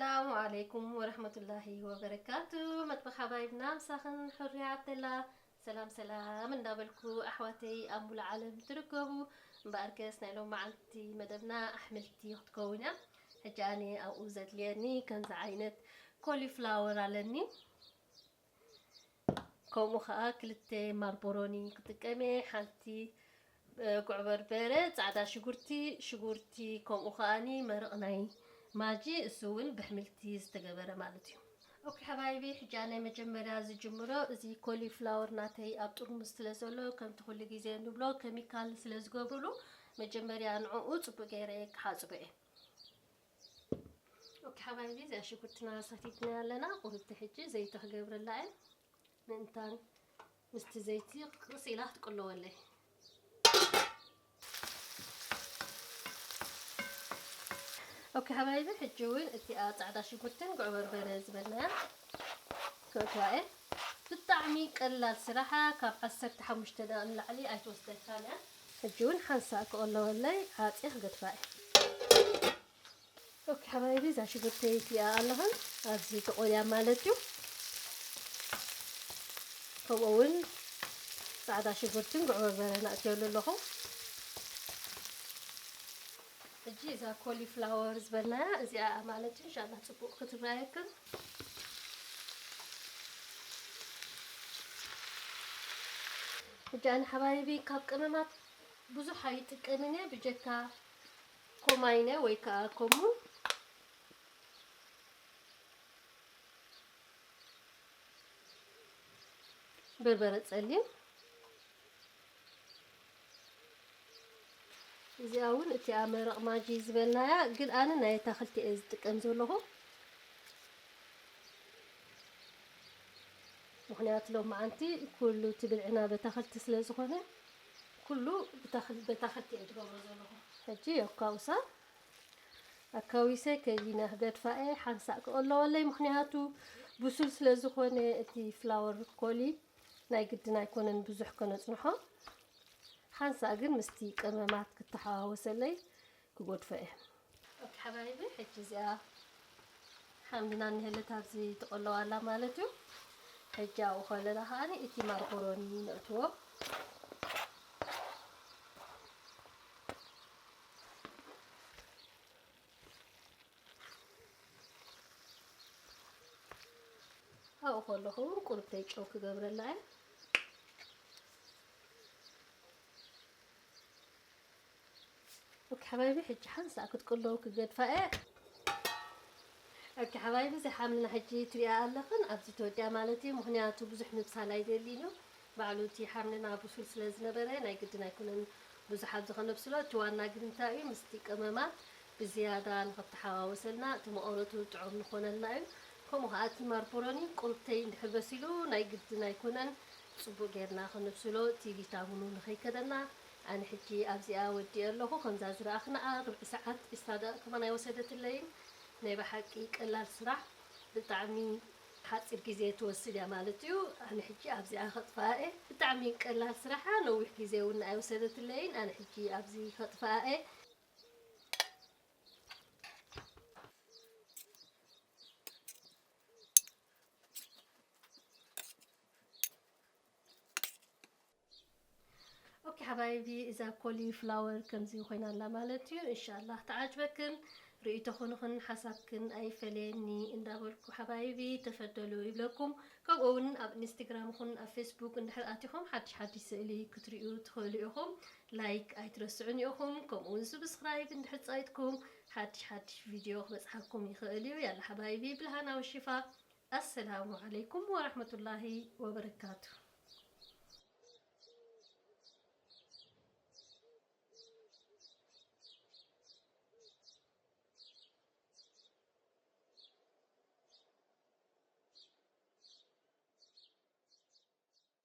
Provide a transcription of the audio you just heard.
ሰላሙ ዓለይኩም ወረሕመቱላሂ ወበረካቱ። መጥበኽ ሓባይብና ምሳኽን ሕሩያት ተላ። ሰላም ሰላም እንዳበልኩ ኣሕዋተይ ኣብ ሙሉእ ዓለም ትርከቡ፣ እምበኣርከስ ናይ ሎም መዓልቲ መደብና ኣሕምልቲ ክትከውን እያ። ሕጂ ኣነ ኣብኡ ዘድልየኒ ከምዚ ዓይነት ኮሊፍላወር ኣለኒ። ከምኡ ኸኣ ክልተ ማርቦሮኒ ክጥቀም እየ። ሓንቲ፣ እ፣ ጉዕ በርበረ፣ ጻዕዳ ሽጉርቲ፣ ሽጉርቲ፣ ከምኡ ኸኣኒ መረቕ ናይ ማጂ፣ እሱ እውን ብሕምልቲ ዝተገበረ ማለት እዩ። ኦኬ ሓባይቢ፣ ሕጂ ናይ መጀመርያ ዝጅምሮ እዚ ኮሊፍላወር ናተይ ኣብ ጥርሙዝ ስለ ዘሎ፣ ከምቲ ኩሉ ግዜ ንብሎ ኬሚካል ስለ ዝገብሩሉ፣ መጀመርያ ንዕኡ ጽቡቕ ገይረ ክሓጽቦ እየ። ኦኬ ሓባይቢ፣ እዚኣ ሽጉርትና ሰቲትና ኣለና። ቁርብቲ ሕጂ ዘይቲ ክገብረላ እየ። ምእንታን ምስቲ ዘይቲ ቅርስ ኢላ ክትቅለወለይ። ኦኬ ሓባይቢ፣ ሕጂ እውን እቲኣ ጻዕዳ ሽጉርትን ጉዕ በርበረ ዝበልናያ ከእትዋ እየ። ብጣዕሚ ቀላል ስራሓ፣ ካብ ዓሰርተ ሓሙሽተ ደቂቕ ንላዕሊ ኣይትወስደካን እያ። ሕጂ እውን ሓንሳእ ክቕለወለይ ዓጽየ ክገድፋ እየ። ኦኬ ሓባይቢ፣ እዛ ሽጉርተይ እቲኣ ኣለኹን ኣብዚ ተቖልያ ማለት እዩ። ከምኡ እውን ጻዕዳ ሽጉርትን ጉዕ በርበረን ኣእትየሉ ኣለኹ። ሕጂ እዛ ኮሊፍላወር ዝበልናያ እዚኣ ማለት እዩ። ኢንሻላህ ጽቡቕ ክትረኣየክን። ሕጂ ኣነ ሓባይቢ ካብ ቀመማት ብዙሕ ኣይጥቀምን እየ፣ ብጀካ ኮማይነ ወይ ከዓ ኮሙን፣ በርበረ ጸሊም። እዚኣ እውን እቲኣ መረቕ ማጂ ዝበልናያ፣ ግን ኣነ ናይ ኣታኽልቲ እየ ዝጥቀም ዘለኹ። ምኽንያቱ ሎማዓንቲ ኩሉ እቲ ብልዕና በታኽልቲ ስለ ዝኾነ፣ ኩሉ ብታኽል-፣ በታኽልቲ እየ ዝገብሮ ዘለኹ። ሕጂ ኣካውሳ፣ ኣካዊሰ ከሊና ክገድፋ እየ፣ ሓንሳእ ክቕለወለይ፣ ምኽንያቱ ብሱል ስለ ዝኾነ እቲ ፍላወር ኮሊ ናይ ግድን ኣይኮነን ብዙሕ ከነጽንሖ። ሓንሳእ ግን ምስቲ ቀመማት ክተሓዋወሰለይ ክጎድፎ እየ። ኦኬ ሓባይቢ፣ ሕጂ እዚኣ ሓምድና እንሄለት ኣብዚ ትቕለው ኣላ ማለት እዩ። ሕጂ ኣብኡ ከለና ከኣኒ እቲ ማርኮሮኒ ነእትዎ። ኣብኡ ከለኹ እውን ቁርብተይ ጨው ክገብረላ እየ። ኦኬ ሓባይቢ፣ ሕጂ ሓንሳእ ክትቅለው ክገድፋ እየ። ኦኬ ሓባይቢ፣ እዚ ሓምልና ሕጂ ትሪኣ ኣለኽን ኣብዚ ተወዲኣ ማለት እዩ። ምኽንያቱ ብዙሕ ምብሳል ኣይደልን እዩ። ባዕሉ እቲ ሓምልና ብሱል ስለ ዝነበረ ናይ ግድን ኣይኮነን ብዙሕ ኣብዚ ከነብስሎ። እቲ ዋና ግን እንታይ እዩ፣ ምስቲ ቀመማት ብዝያዳ ንኽተሓዋወሰልና፣ እቲ መቐረቱ ጥዑም ንኾነልና እዩ። ከምኡ ኸዓ እቲ ማርቦሮኒ ቁርብተይ እንድሕር በሲሉ ናይ ግድን ኣይኮነን ጽቡቕ ጌርና ከነብስሎ፣ እቲ ቪታሚኑ ንኸይከደና። ኣነ ሕጂ ኣብዚኣ ወዲኤ ኣለኹ። ከምዛ ዝረኣኽናኣ ርብዒ ሰዓት ዒስራ ደቂቕ ከማን ኣይወሰደትለይን። ናይ ብሓቂ ቀላል ስራሕ፣ ብጣዕሚ ሓፂር ግዜ ትወስድ እያ ማለት እዩ። ኣነ ሕጂ ኣብዚኣ ከጥፍኣ እየ። ብጣዕሚ ቀላል ስራሓ፣ ነዊሕ ግዜ እውን ኣይወሰደትለይን። ኣነ ሕጂ ኣብዚ ከጥፍኣ እየ። ኦኬ ሓባይቢ፣ እዛ ኮሊ ፍላወር ከምዚ ኮይና ኣላ ማለት እዩ። እንሻላህ ተዓጅበክን፣ ርእይቶኹን ይኹን ሓሳብክን ኣይፈለየኒ እንዳበልኩ ሓባይቢ ተፈደሉ ይብለኩም። ከምኡ እውን ኣብ ኢንስታግራም ይኹን ኣብ ፌስቡክ እንድሕር ኣቲኹም ሓድሽ ሓድሽ ስእሊ ክትርእዩ ትኽእሉ ኢኹም። ላይክ ኣይትረስዑን ኢኹም። ከምኡ እውን ስብስክራይብ እንድሕር ጻይትኩም ሓድሽ ሓድሽ ቪድዮ ክበጽሓኩም ይኽእል እዩ። ያላ ሓባይቢ፣ ብልሃና ወሽፋ። ኣሰላሙ ዓለይኩም ወራህመቱላሂ ወበረካቱ።